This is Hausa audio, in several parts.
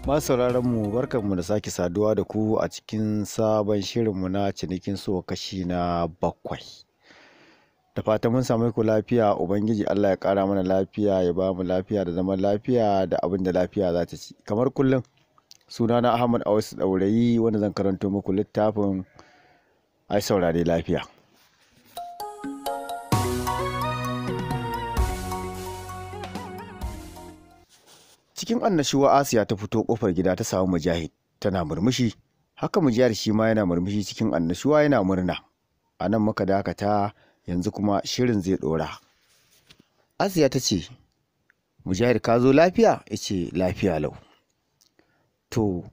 Masu mu, barkanmu da sake saduwa da ku a cikin sabon shirinmu na Cinikin So kashi na 7. Da fatan mun same ku lafiya, Ubangiji Allah ya ƙara mana lafiya, ya ba mu lafiya da zaman lafiya da abin da lafiya za ta ci. Kamar kullum, sunana Ahmad Awaisu Ɗaurayi, wanda zan karanto muku littafin. Ai saurare lafiya. Cikin annashuwa Asiya ta fito kofar gida ta samu Mujahid tana murmushi. Haka Mujahid shi ma yana murmushi cikin annashuwa, yana murna. A nan muka dakata, yanzu kuma shirin zai ɗora. Asiya ta ce, "Mujahid, ka zo lafiya?" Ya ce, "Lafiya lau." "To,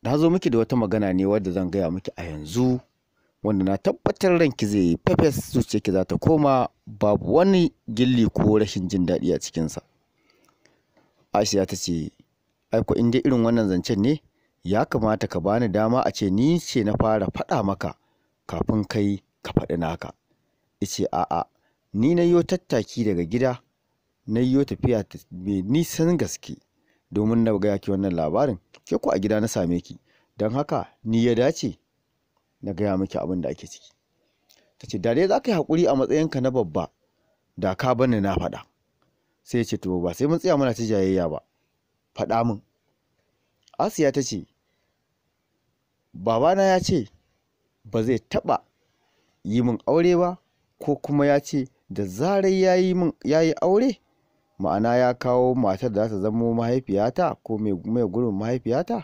na zo miki da wata magana ne wadda zan gaya miki a yanzu, wanda na tabbatar ranki zai yi fefes, zuciyarki za ta koma babu wani gilli ko rashin jin daɗi a cikinsa." Asiya ta ce, "Ai ko in dai irin wannan zancen ne, ya kamata ka bani dama a ce ni ce na fara faɗa maka kafin kai ka faɗi naka." Ya ce, "A'a, ni na yo tattaki daga gida, na yo tafiya mai nisan gaske domin na gaya ki wannan labarin, ke ko a gida na same ki, don haka ni ya dace na gaya miki abin da ake ciki." Ta ce, "Da dai za ka yi haƙuri a matsayinka na babba, da ka bani na faɗa." Sai ya ce, "To, ba sai mun tsaya muna ta jayayya ba, faɗa min." Asiya ta ce, "Babana ya ce ba zai taɓa yi min aure ba, ko kuma ya ce da zarar ya yi aure, ma'ana ya kawo matar da za ta zamo mahaifiyata ko mai gurbin mahaifiyata,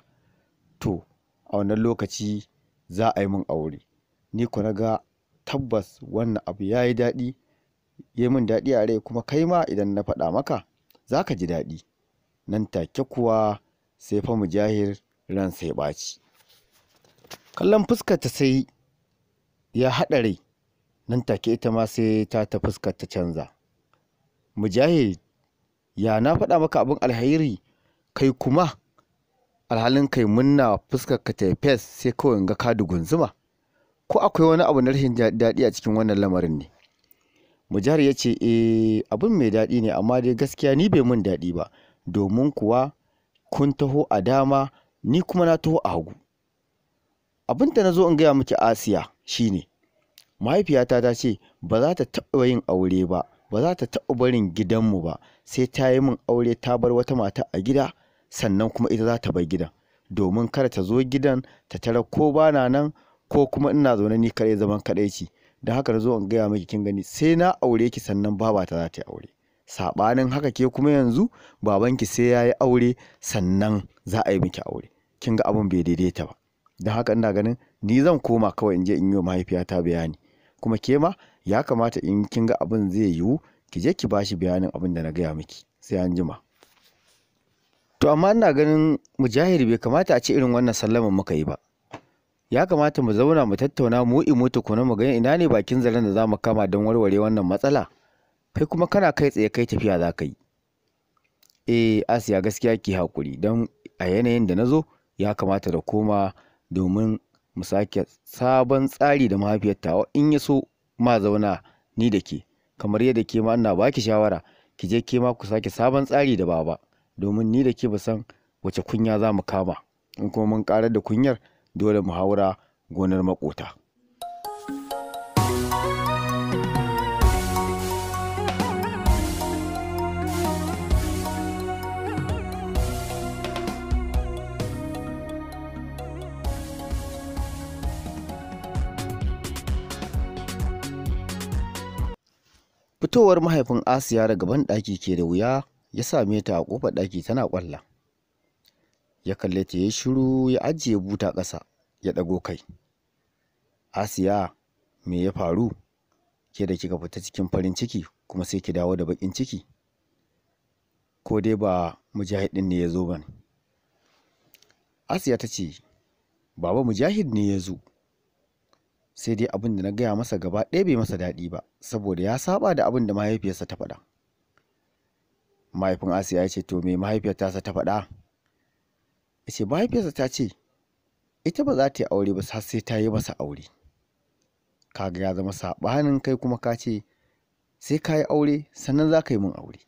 to a wannan lokaci za a yi min aure. Ni ko na ga tabbas wannan abu ya yi daɗi, ya yi min daɗi a rai, kuma kai ma idan na faɗa maka za ka ji daɗi." Nan take kuwa sai fa Mujahid ransa ya ɓaci. Kallon fuskarta sai ya haɗa rai, nan take ita ma sai ta fuskar ta canza. "Mujahid, ya na faɗa maka abin alheri, kai kuma alhalin kai munna fuskar ka ta fes, sai kawai in ga ka dugunzuma. Ko akwai wani abu na rashin daɗi a cikin wannan lamarin ne?" Mujahid ya ce, "Eh, abin mai daɗi ne, amma dai gaskiya ni bai mun daɗi ba, domin kuwa kun taho a dama, ni kuma na taho a hagu. Abin da na zo in gaya miki Asiya shine, mahaifiyata ta ce ba za ta taɓa yin aure ba, ba za ta taɓa barin gidanmu ba, sai ta yi min aure ta bar wata mata a gida, sannan kuma ita za ta bar gidan, domin kada ta zo gidan ta tarar ko ba na nan ko kuma ina zaune ni kaɗai zaman kaɗaici. Don haka na zo in gaya miki, kin gani, sai na aure ki sannan babata za ta yi aure. Saɓanin haka ke kuma yanzu babanki sai ya yi aure sannan za a yi miki aure. Kin ga abin bai daidaita ba. Don haka ina ganin ni zan koma kawai in je in yi wa mahaifiyata bayani. Kuma ke ma ya kamata in kin ga abin zai yiwu, ki je ki bashi bayanin abin da na gaya miki. Sai an jima." "To amma ina ganin Mujahid bai kamata a ce irin wannan sallaman muka yi ba. Ya kamata mu zauna mu tattauna mu imu tukuna, mu ga ina ne bakin zaren da za mu kama don warware wannan matsala. Kai kuma kana kai tsaye kai tafiya za ka yi." "Eh Asiya, gaskiya ki haƙuri, don a yanayin da na zo ya kamata da koma domin mu sake sabon tsari da mahaifiyar tawa, in ya so ma zauna ni da ke, kamar yadda ke ma ina baki shawara ki je ke ma ku sake sabon tsari da baba, domin ni da ke ba san wace kunya za mu kama, in kuma mun ƙarar da kunyar dole mu haura gonar maƙota." Fitowar mahaifin Asiya daga banɗaki ke da wuya ya same ta a ƙofar ɗaki tana ƙwalla. Ya kalle ta, ya shiru, ya ajiye buta ƙasa, ya ɗago kai. "Asiya, me ya faru? Ke da kika fita cikin farin ciki kuma sai ki dawo da baƙin ciki? Ko dai ba Mujahid ɗin ne ya zo ba ne?" Asiya ta ce, "Baba, Mujahid ne ya zo. Sai dai abin da na gaya masa gaba ɗaya bai masa daɗi ba, saboda ya saba da abin da mahaifiyarsa ta faɗa." Mahaifin Asiya ya ce, "To me mahaifiyar tasa ta faɗa?" Ya ce, "Mahaifiyarsa ta ce ita ba za ta yi aure ba har sai ta yi masa aure. Kaga ya zama saɓanin kai kuma ka ce sai ka yi aure sannan za ka yi min aure."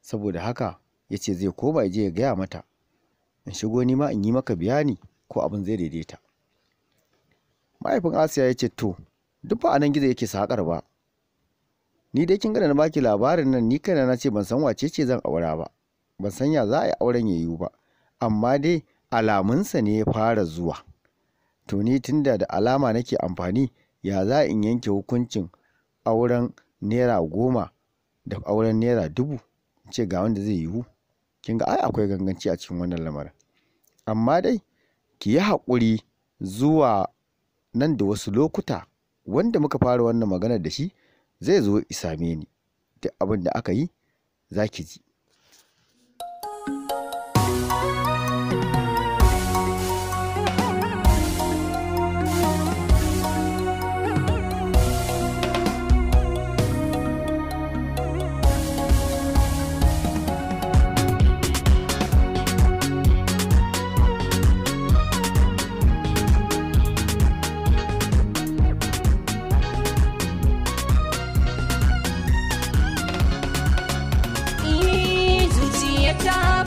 Saboda haka ya ce zai koma ya je ya gaya mata. In shigo ni ma in yi maka bayani ko abin zai daidaita. Mahaifin Asiya ya ce to duk ba a nan gizo yake sakar ba. Ni dai kin ga da na baki labarin nan, ni kaina na ce ban san wace ce zan aura ba, ban san ya za a yi auren ya yiwu ba, amma dai alamunsa ne ya fara zuwa. To ni tunda da alama nake amfani, ya za in yanke hukuncin auren naira 10 da auren naira 1000 in ce ga wanda zai yiwu? Kin ga ai akwai ganganci a cikin wannan lamarin. Amma dai ki yi haƙuri zuwa nan da wasu lokuta wanda muka fara wannan maganar da shi zai zo ya same ni. Duk abin da aka yi za ki ji. Zuciya ta